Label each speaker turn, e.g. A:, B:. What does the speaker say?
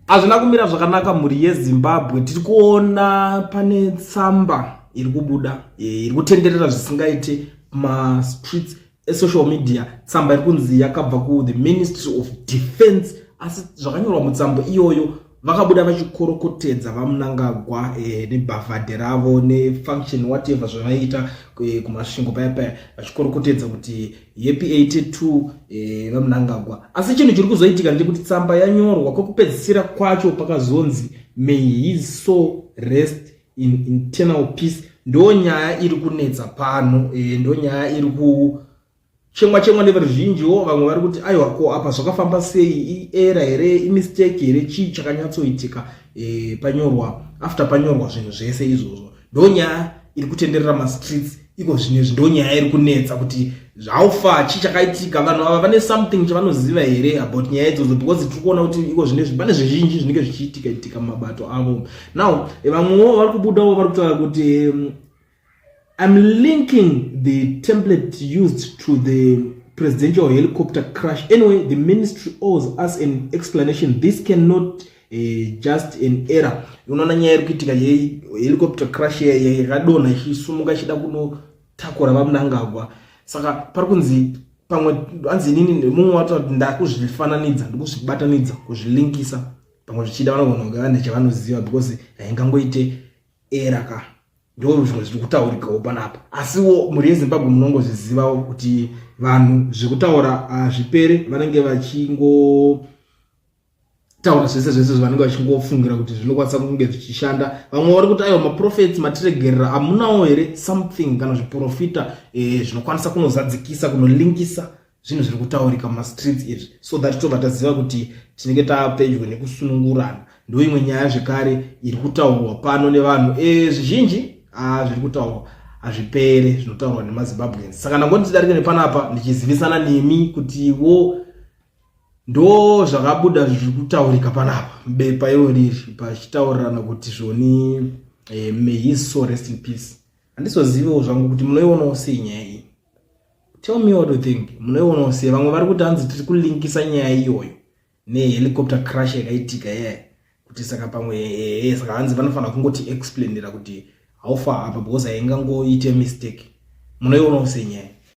A: Hazvina kumira zvakanaka mhuri yeZimbabwe. Tiri kuona pane tsamba iri kubuda iri kutenderera zvisingaite mastreets esocial media. Tsamba iri kunzi yakabva ku the Ministry of Defense, asi zvakanyorwa mutsamba iyoyo, vakabuda vachikorokotedza VaMnangagwa nebhavhadhe ravo nefunction, whatever zvavaiita kuMasvingo paya paya, vachikorokotedza kuti happy 82 VaMnangagwa. Asi chinhu chiri kuzoitika ndechekuti tsamba yanyorwa, kwekupedzisira kwacho pakazonzi, "May his soul rest in eternal peace." Ndo nyaya iri kunetsa pano, ndo nyaya iri kuchemwa chemwa neveruzhinjiwo. Vamwe vari kuti, "Aiwa, ko apa zvakafamba sei? Iera here? Imistake here? Chii chakanyatsoitika panyorwa, after panyorwa zvinhu zvese izvozvo?" Ndo nyaya iri kutenderera mastreets iko zvinezvi. Ndo nyaya iri kunetsa kuti zvaufa, chii chakaitika? Vanhu ava vane something chavanoziva here about nyaya idzodzo? Because tiri kuona kuti iko zvinezvi pane zvizhinji zvinenge zvichiitika itika mumabato avo. Now vamwewo vari kubudawo, vari kutaura kuti "I'm linking the template used to the presidential helicopter crash. Anyway, the ministry owes us an explanation. This cannot just an error." Unoona nyaya iri kuitika yehelicopter crash yakadonha ichisumuka ichida kunotakura VaMnangagwa. Saka pari kunzi pamwe hanzi inini mumwe wataura kuti ndakuzvifananidza, ndikuzvibatanidza, kuzvilinkisa, pamwe zvichida vanogona kunge vane chavanoziva, because haingangoite error ka. Ndo zvimwe zviri kutaurikawo panapa. Asiwo mhuri yeZimbabwe, munongozvizivawo kuti vanhu zvekutaura hazvipere. Vanenge vachingo taura zvese zvese zvavanenge vachingofungira kuti zvinokwanisa kunge zvichishanda. Vamwe vari kuti, "Aiwa, maprofets, matiregerera, hamunawo here something kana zviprofita zvinokwanisa kunozadzikisa, kunolinkisa zvinhu zviri kutaurika mumastreets izvi, so that tobva taziva kuti tinenge taapedyo nekusunungurana?" Ndo imwe nyaya zvekare iri kutaurwa pano nevanhu. Zvizhinji zviri kutaurwa hazvipere, zvinotaurwa nemaZimbabweans. Saka ndangoti tidarike nepanapa ndichizivisana nemi kutiwo ndo zvakabuda zviri kutaurika panapa bepa iro riri pachitaurirana kuti zvoni "May his soul rest in peace." Handizoziviwo zvangu kuti munoionawo sei nyaya iyi. Tell me what you think. Munoionawo sei? Vamwe vari kuti hanzi tiri kulinkisa nyaya iyoyo nehelicopter crash yakaitika iyaya, kuti saka pamwe saka hanzi vanofanira kungoti explainira kuti haufa apa, because haingangoite mistake. Munoionawo sei nyaya?